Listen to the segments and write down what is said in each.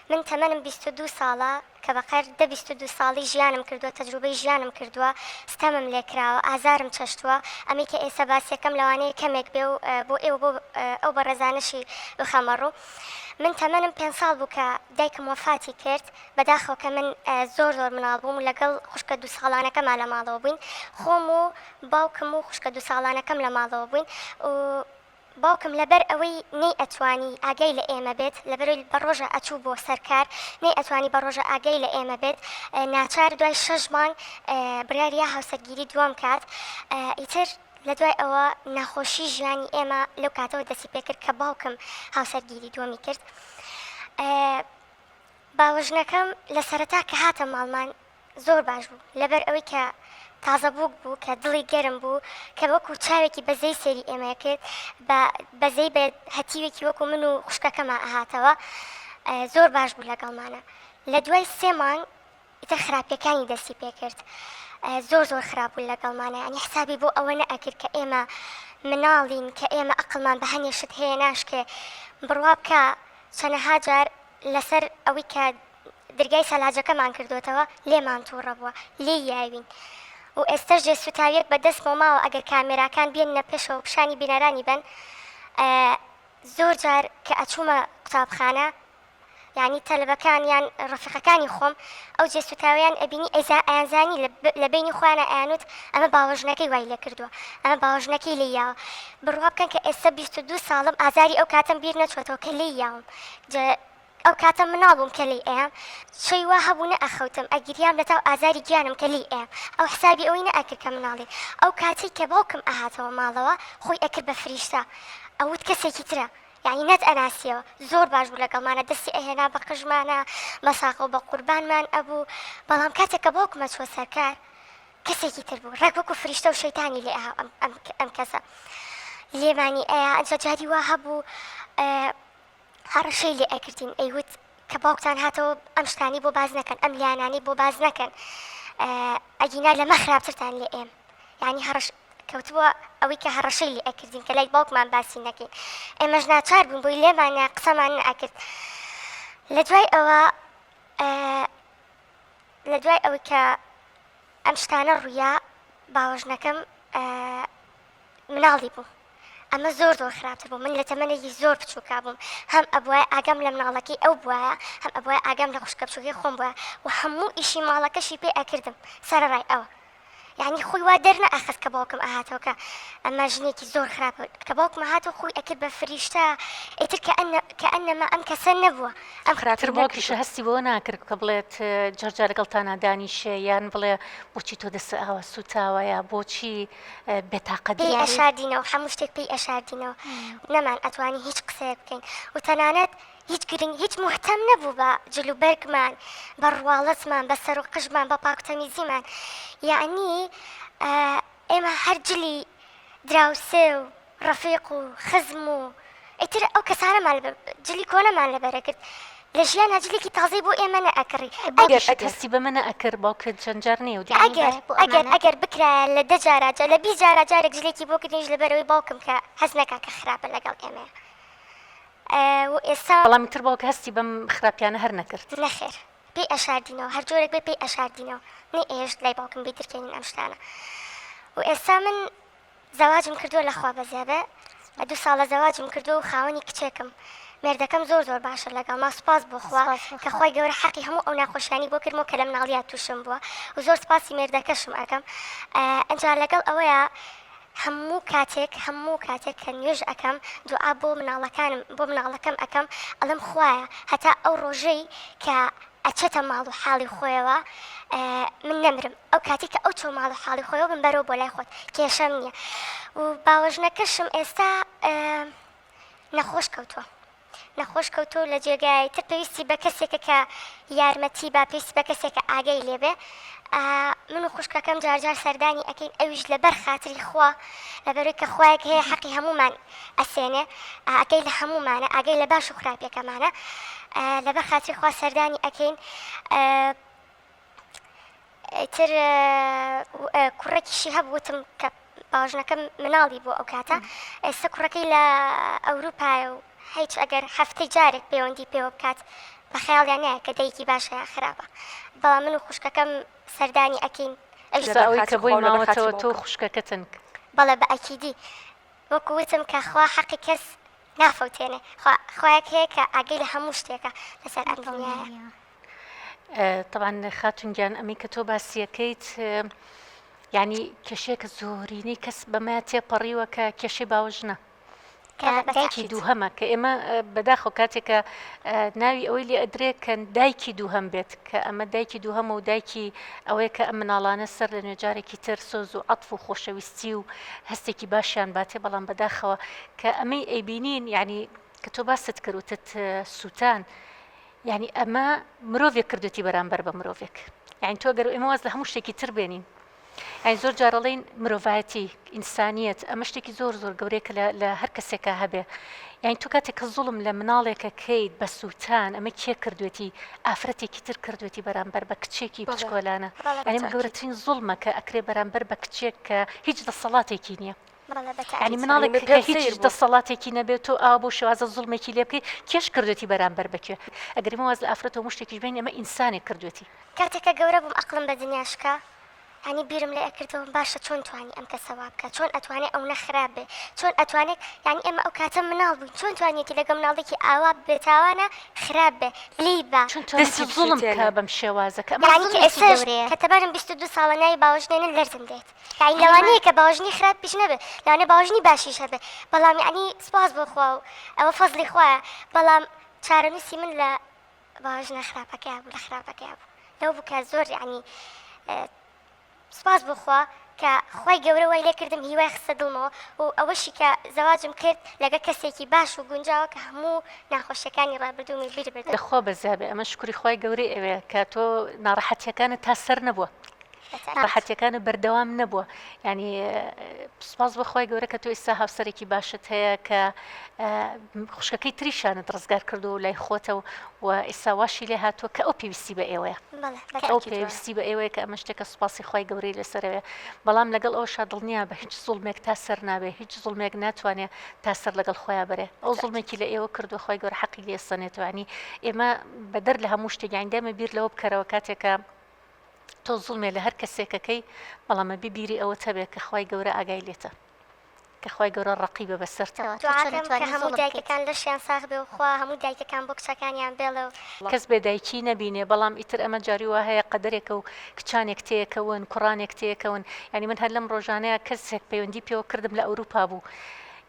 من تەمەنم 22 ساڵە کە بەقەر دە 22 ساڵی ژیانم کردووە تەجروبەی ژیانم کردووە ستەمم لێکراوە ئازارم چەشتووە ئەمەی کە ئێستا باسیەکەم لەوانەیە کەمێک بێ و بۆ ئێوە بۆ ئەو بەڕێزانەشی بخەمە ڕوو من تەمەنم پێنج ساڵ بوو کە دایکم وەفاتی کرد بەداخەوە کە من زۆر زۆر مناڵ بووم و لەگەڵ خوشکە دوو ساڵانەکەما لە ماڵەوە بووین خۆم و باوکم و خوشکە دوو ساڵانەکەم لە ماڵەوە بووین و باوکم لەبەر ئەوەی نەی ئەتوانی ئاگای لە ئێمە بێت لەبەرەوەی بە ڕۆژە ئەچوو بۆ سەر کار نەی ئەتوانی بە ڕۆژە ئاگای لە ئێمە بێت ناچار دوای شەش مانگ بڕیاری یا هاوسەرگیری دووەم کات ئیتر لە دوای ئەوە ناخۆشی ژیانی ئێمە لەو کاتەوە دەستی پێکرد کە باوکم هاوسەرگیری دووەمی کرد باوەژنەکەم لە سەرەتا کە هاتە ماڵمان زۆر باش بوو لەبەر ئەوەی کە تازە بووک بوو کە دڵی گەرم بوو کە وەکو چاوێکی بەزەی سێری ئێمە کرد بە بەزەی بە هەتیوێکی وەکو من و خوشکەکەما ئەهاتەوە زۆر باش بوو لەگەڵمانە لە دوای سێ مانگ ئیتر خراپیەکانی دەستی پێکرد زۆر زۆر خراپ بوو لەگەڵمانە یانی حسابی بۆ ئەوە نەئەکرد کە ئێمە مناڵین کە ئێمە ئەقڵمان بە هەنێ شت هەیە ناشکێ بڕوا بکە چەنەها جار لەسەر ئەوەی کە درگای سەلاجەکەمان کردۆتەوە لێمان توڕە بووە لێی یاوین و ئێستەش جێ سوتاویەک بە دەستمەوە ماوە ئەگەر کامێراکان بێننە پێشەوە پیشانی بینەرانی بەن زۆر جار کە ئەچوومە قوتابخانە یانی تەلەبەکان یان ڕەفیقەکانی خۆم ئەو جێ سوتاوەیان ئەبینی ئەیزا ئەیانزانی لە بەینی خۆیانا ئەیانوت ئەمە باوەژنەکەی وای لێ کردووە ئەمە باوەژنەکەی لێی یاوە بڕوا بکەن کە ئێستا 22 ساڵم ئازاری ئەو کاتەم بیر نەچۆتەوە کە لێی یاوم جە ئەو کاتە مناڵ بووم کە لێی ئەیام شەوی وا هەبوو نەئەخەوتم ئەگریام لەتاو ئازاری گیانم کە لێی ئەیام ئەو حسابی ئەوەی نەئەکرد کە مناڵین ئەو کاتەی کە باوکم ئەهاتەوە ماڵەوە خۆی ئەکرد بە فریشتە ئەوت کەسێکی ترە یانی نەت ئەناسیەوە زۆر باش بوو لەگەڵمانا دەستی ئەهێنا بە قژمانا بە ساقە و بە قوربانمان ئەبوو بەڵام کاتێک کە باوکم ئەچووە سەر کار کەسێکی تر بوو ڕێک وەکو فریشتە و شەیتانی لێ ئەها ئەم ئەم ئەم کەسە لێمانی ئەیا ئەنجا جاری وا هەبوو هەڕەشەی لێ ئەکردین ئەیوت کە باوکتان هاتەوە ئەم شتانی بۆ باس نەکەن ئەم لیانانەی بۆ باس نەکەن ئەگینا لەمە خراپترتان لێ ئێم یعنی هەڕش کەوتبووە ئەوەی کە هەڕەشەی لێ ئەکردین کە لای باوکمان باسی نەکەین ئێمەش ناچار بووین بۆی لێمان قسەمان نەئەکرد لە دوای ئەوە لە دوای ئەوەی کە ئەم شتانە ڕوویا باوەژنەکەم مناڵی بوو ئەمە زۆر زۆر خراپتر بوو من لە تەمەنێکی زۆر بچووکا بووم هەم ئەبوایە ئاگام لە مناڵەکەی ئەو بوایە هەم ئەبوایە ئاگام لە خوشکە بچووکەی خۆم بوایە و هەموو ئیشی ماڵەکەشی پێ ئەکردم سەرەڕای ئەوە یعنی خۆی وا دەرنەئەخست کە باوکم ئەهاتەوە کە ئەمە ژنێکی زۆر خراپە کە باوکم هاتەوە خۆی ئەکرد بە فریشتە ئیتر کە کەئەنەما ئەم کەسە نەبووە ئەم خراپتر باوکیشە هەستی بەوە ناکرد کە بڵێت جار جار لەگەڵتانا دانیشێ یان بڵێ بۆچی تۆ دەستت ئاوا سووتاوە یا بۆچی بێتاقەت پێی ئەشاردینەوە هەموو شتێک پێی ئەشاردینەوە نەمان ئەتوانی هیچ قسەیەک بکەین و تەنانەت هیچ گرنگ هیچ موهتەم نەبوو بە جل و بەرگمان بە ڕواڵەتمان بە سەر و قژمان بە پاک و تەمیزیمان یەعنی ئێمە هەر جلی دراوسێ و ڕەفیق و خزم و ئیتر ئەو کەسانەمان جلی کۆنەمان لەبەرەکرد لە ژیانا جلێکی تازەی بۆ ئێمە نەئەکڕی ئەگەر ئەگەر هەستی بەمە نەئەکرد باوکت چەند جار نەیەوت ئەگەر ئەگەر ئەگەر بکرایە لە دە جارا جا لە 20 جارا جارێک جلێکی بۆ کردنیش لەبەرەوەی باوکم کە هەست نەکا کە خراپە لەگەڵ ئێمەیە و ئێستا بەڵام ئیتر باوک هەستی بەم خراپیانە هەر نەکرد. نەخێر پێی ئەشاردینەوە هەر جۆرێک بێ پێی ئەشاردینەوە نەیئەهێشت لای باوکم بیدرکێنین ئەم شتانە و ئێستا من زەواجم کردووە لە خوا بەزیابێ دوو ساڵە زەواجم کردووە و خاوەنی کچێکم مێردەکەم زۆر زۆر باشە لەگەڵما سوپاس بۆ خوا کە خوای گەورە حەقی هەموو ئەو ناخۆشیانی بۆ کردمەوە کە لە مناڵیا تووشم بووە و زۆر سوپاسی مێردەکەشم ئەکەم ئەنجا لەگەڵ ئەوەیە هەموو کاتێک هەموو کاتێک کە نوێژ ئەکەم دوعا بۆ مناڵەکانم بۆ مناڵەکەم ئەکەم ئەڵێم خوایە هەتا ئەو ڕۆژەی کە ئەچێتە ماڵ و حاڵی خۆیەوە من نەمرم ئەو کاتی کە ئەو چۆ ماڵ و حاڵی خۆیەوە بمبەرەوە بۆ لای خۆت کێشەم نییە و باوەژنەکەشم ئێستا نەخۆش کەوتووە نەخۆش کەوتووە و لە جێگای تر پێویستی بە کەسێکە کە یارمەتی با پێویستی بە کەسێکە ئاگای لێبێ من و خوشکەکەم جارجار سەردانی ئەەکەین ئەویش لەبەر خاتری خوا لەبەرەوەی کە خوایەک هەیە حەقی هەمومان ئەسێنێ ئاگای لە هەمومانە ئاگای لە باش و خراپیەکەمانە لەبەر خاتری خوا سەردانی ئەکەین ئیتر کوڕێکیشی هەبوو وتم کە باوەژنەکەم مناڵی بوو ئەو کاتە ئێستا کوڕەکەی لە ئەوروپایە و هیچ ئەگەر هەفتەی جارێک پەیوەندی پێوە بکات. بە خەیاڵیان نایە کە دایکی باشە یا خراپە بەڵام من و خوشکەکەم سەردانی ئەکەین ئەویش ئێستا لەبەر ئەوەی کە خاتری بۆی خوا و لەبەر خاتری ماوەتەوە تۆ و باوکم. خوشکەکەتن. بەڵێ بە ئەکیدی وەکو وتم کە خوا حەقی کەس نافەوتێنێ خوا خوایەک هەیە کە ئاگەی لە هەموو شتێکە لەسەر ئەم دنیایە. تەبعەن خاتون گیان ئەمەی کە تۆ باسیەکەیت یعنی کێشەیەکە زۆرینەی کەس بەمە تێپەڕیوە کە کێشەی باوەژنە کە دایکی دووهەمە کە ئێمە بەداخەوە کاتێک کە ناوی ئەوەی لێ ئەدرێ کە دایکی دووهەم بێت کە ئەمە دایکی دووهەمە و دایکی ئەوەیە کە ئەم مناڵانە سەر لە نوێ جارێکی تر سۆز و عەتف و خۆشەویستی و هەستێکی باشیان باتێ بەڵام بەداخەوە کە ئەمەی ئەیبینین یعنی کە تۆ باست کرد وتت سووتان یعنی ئەمە مرۆڤێک کردوێتی بەرامبەر بە مرۆڤێک یعنی تۆ گەر ئێمە واز لە هەموو شتێکی تر بێنین یانی زۆر جار ئەڵێین مرۆڤایەتی، ئینسانیەت، ئەمە شتێکی زۆر زۆر گەورەیە کە لە هەر کەسێکا هەبێ. یانی تۆ کاتێک کە زوڵم لە مناڵێک ئەکەیت بە سووتان، ئەمە کێ کردوێتی؟ ئافرەتێکی تر کردوێتی بەرامبەر بە کچێکی بەڵێ بچکۆلانە. بەڵێ یانی ئەمە بەتەئکید. گەورەترین زوڵمە کە ئەکرێ بەرامبەر بە کچێک کە هیچ دەسەڵاتێکی نییە. بەڵێ یانی بەتەئکید. یانی مناڵێک من کە پێم هیچ سەیر بوو. دەسەڵاتێکی نەبێت تۆ ئاوا بەو شێوازە زوڵمێکی لێ بکەی، کێش کردوێتی بەرامبەر بە کێ؟ ئەگەر ئێمە واز لە ئافرەت و هەموو شتێکیش بێنین ئەمە ئینسانێک کردوێتی. کاتێک کە گەورە بووم ئەقڵم بە دنیا شکا، یانی بیرم لێ ئەکردەوە باشە چۆن توانی ئەم کەسە وا بکا چۆن ئەتوانێ ئەونە خراپ بێ چۆن ئەتوانێ یانی ئێمە ئەو کاتە مناڵ بووین چۆن توانیەتی لەگەڵ مناڵێکی ئاوا بێتاوانە خراپ بێ لێی با. چۆن توانیەتی دەستی زوڵم بکا بسوتێنێ. بەم شێوازە کە ئەمە یانی کە زوڵمێکی ئێستاش گەورەیە. کە تەمەنم 22 ساڵە ناوی باوەژنێنن لەرزم دێت یانی لەوانەیە کە باوەژنی خراپیش نەبێ لەوانەیە باوەژنی باشیش هەبێ بەڵام یانی سوپاس بۆ خوا و ئەوە فەزڵی خوایە بەڵام چارەنووسی من لە باوەژنە خراپەکەیا بوو لە خراپەکەیا بوو لەو بوو کە زۆر یعنی سوپاس بۆ خوا کە خوای گەورە وای لێ کردم هیوای خستە دڵمەوە و ئەوەشی کە زەواجم کرد لەگە کەسێکی باش و گونجاوە کە هەموو ناخۆشیەکانی ڕابردوومی بیر بردەوە. لەخوا بەزیابێ ئەمە شوکری خوای گەورەی ئەوێ کە تۆ ناڕەحەتیەکانت تا سەر نەبووە. ناڕەحەتیەکانت بەردەوام نەبووە یعنی سوپاس بۆ خوای گەورە کە تۆ ئیستا هاوسەرێکی باشت هەیە کە خوشکەکەی تریشانت ڕزگار کردو و لای خۆتە و و ئیستا واشی لێ هاتووە کە ئەو پێویستی بە ئێوەیە ئەو پێویستی بە ئێوەیە کە ئەمە شتێکە سوپاسی خوای گەورەی لەسەرەوێ بەڵام لەگەڵ ئەوشا دڵنیا بە هیچ زوڵمێک تا سەر نابێ هیچ زوڵمێک ناتوانێ تا سەر لەگەڵ خۆیان بەرێ ئەو زوڵمێکی لە ئێوە کردووە خوای گەورە حەقی لێ سەنێتەوە یعنی ئێمە بەدەر لە هەموو شتێک یعنی دایمە بیر لەوە بکەرەوە کاتێکە تۆ زوڵمێ لە هەر کەسێکەکەی بەڵام ئەبێ بیری ئەوەت هەبێ کە خوای گەورە ئاگای لێتە کە خوای گەورە ڕەقیبە بەسەرتەوە. تۆ چۆن دوعاکەم کە ئەتوانی هەموو زوڵم بکەیت. دایکەکان لەشیان ساغ بێ و خوا هەموو دایکەکان بۆ کچەکانیان بێڵێ و. کەس بێ دایکی نەبینێ بەڵام ئیتر ئەمە جاری وا هەیە قەدەرێکە و کچانێک تێکەون کوڕانێک تێکەون یانی من هەر لەم ڕۆژانەیا کەسێک پەیوەندی پێوە کردم لە ئەوروپا بوو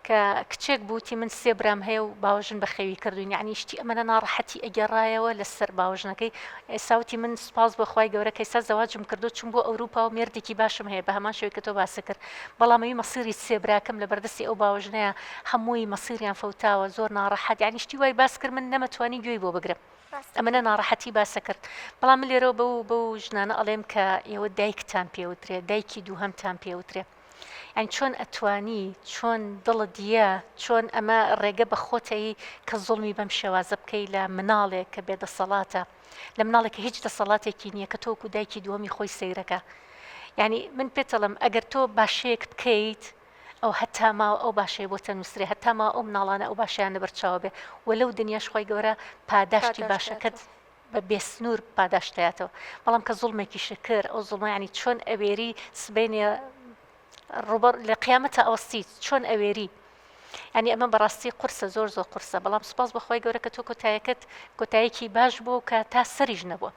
کە کچێک بوو وتی من سێ برام هەیە و باوەژن بەخێوی کردوین یەعنی شتی ئەمەنە ناڕەحەتی ئەگێڕایەوە لەسەر باوەژنەکەی ئێستا وتی من سوپاس بۆ خوای گەورە کە ئێستا زەواجم کردو چوم بۆ ئەوروپا و مێردێکی باشم هەیە بە هەمان شێوەی کە تۆ باست کرد بەڵام ئەوی مەسیری سێ براکەم لەبەردەستی ئەو باوەژنەیە هەمووی مەسیریان فەوتاوە زۆر ناڕەحەت یەعنی شتی وای باس کرد من نەمەتوانی گوێی بۆ بگرم ئەمەنە ناڕەحەتی باسە کرد بەڵام من لێرەوە بەو بەو ژنانە ئەڵێم کە ئێوە دایکتان پێوترێ دایکی دووهەمتان پێوترێ یانی چۆن ئەتوانی چۆن دڵت یە چۆن ئەمە ڕێگە بە خۆت ئەیی کە زوڵمی بەم شێوازە بکەی لە مناڵێک کە بێ دەسەڵاتە لە مناڵێک کە هیچ دەسەڵاتێکی نییە کە تۆ وەکو دایکی دووەمی خۆی سەیرەکە یانی من پێت ئەڵێم ئەگەر تۆ باشەیەک بکەیت ئەو هەتا ماوە ئەو باشەیە بۆ تەنووسرێ هەتا ماوە ئەو مناڵانە ئەو باشەیان لەبەر چاوە بێ و لەو دنیاش خوای گەورە پاداشتی پاداشت باشەکەت داتەوە. بە بێ سنوور پاداشت دەیاتەوە بەڵام کە زوڵمێکیشت کرد ئەو زوڵمە یانی چۆن ئەوێری سبەینێ ڕوبەر لە قیامەتە ئەوەستیت چۆن ئەوێری یعنی ئەمە بەڕاستی قورسە زۆر زۆر قورسە بەڵام سوپاس بەخوای گەورە کە تۆ کۆتایەکەت کۆتایەکی باش بوو کە تا سەریش نەبووە.